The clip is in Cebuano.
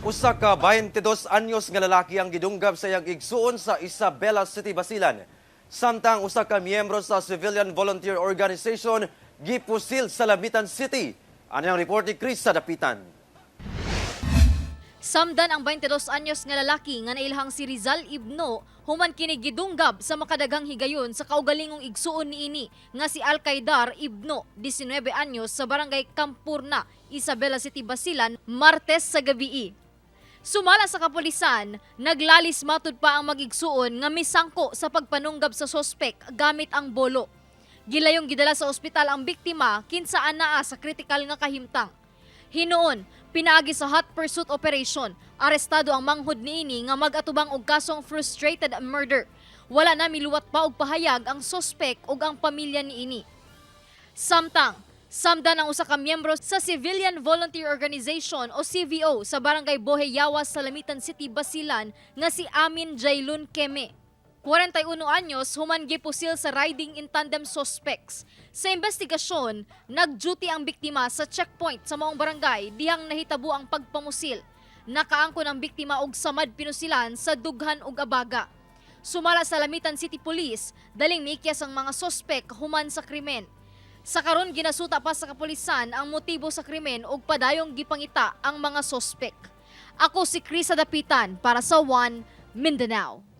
Usa ka 22 anyos nga lalaki ang gidunggab sa iyang igsuon sa Isabela City, Basilan. Samtang usa ka miyembro sa Civilian Volunteer Organization gipusil sa Lamitan City. Ani ang report ni Chris Dapitan. Samdan ang 22 anyos nga lalaki nga nailhang si Rizal Ibno human kini gidunggab sa makadaghang higayon sa kaugalingong igsuon niini nga si Alcaidar Ibno, 19 anyos, sa Barangay Kampurna, Isabela City, Basilan, Martes sa gabii. Sumala sa kapulisan, naglalis matud pa ang magigsuon nga misangko sa pagpanunggab sa sospek gamit ang bolo. Gilayong gidala sa ospital ang biktima kinsa anaa sa kritikal nga kahimtang. Hinuon, pinaagi sa hot pursuit operation, arestado ang manghod niini nga mag-atubang og kasong frustrated murder. Wala na miluwat pa og pahayag ang sospek ug ang pamilya niini. Samtang, samdan ang usa ka miyembro sa Civilian Volunteer Organization o CVO sa Barangay Boheyawa sa Lamitan City, Basilan nga si Amin Jailun Keme, 41 anyos, human gipusil sa riding in tandem suspects. Sa investigasyon, nag-duty ang biktima sa checkpoint sa maong barangay dihang nahitabo ang pagpamusil. Nakaangkon ang biktima og samad pinusilan sa dughan ug abaga. Sumala sa Lamitan City Police, daling miikyas ang mga sospek human sa krimen. Sa karon, ginasuta pa sa kapulisan ang motibo sa krimen ug padayong gipangita ang mga sospek. Ako si Krisa Dapitan para sa One Mindanao.